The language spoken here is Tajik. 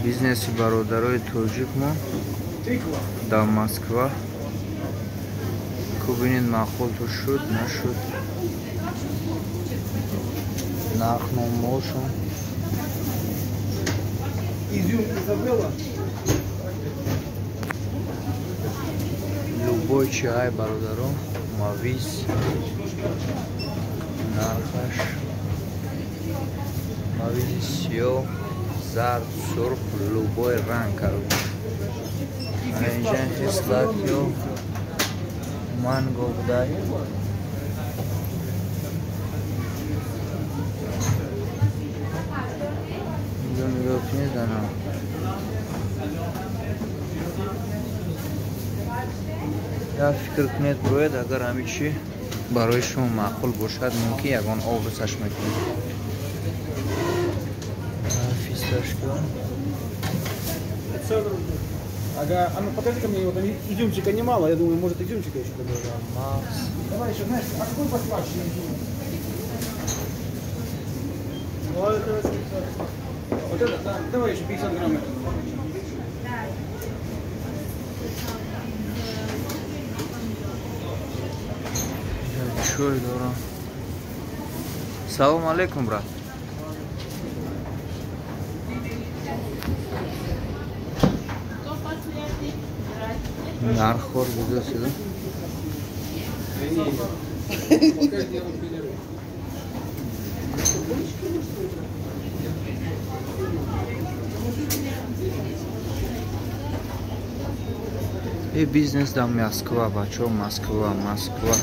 Бизнеси бародарои тоҷик мо дар Москва. Кубинед маъқулту шуд, нашуд. Нархномаошон. Любой чай бародарон, мавиз, нархаш, мавизи сиёҳ, зард, сурх, любой ранг, короче. Инҷа сладкиё, манго будай. Инҷо нигоҳ кунед, ана. Я фикр кунед, бояд агар ҳамин чи барои шумо маъқул бошад, мумкин ягон обрусаш мекунед. Фисташка. Ага, а ну покажи-ка мне, вот изюмчика немало, я думаю, может изюмчика еще добавить. Давай еще, знаешь, а какой послаще изюм? Вот это, да, давай еще 50 грамм этого. Чой дорам. Салом алейкум, брат. Нархор буд сида. И бизнес дар Москва, бачо, Москва, Москва.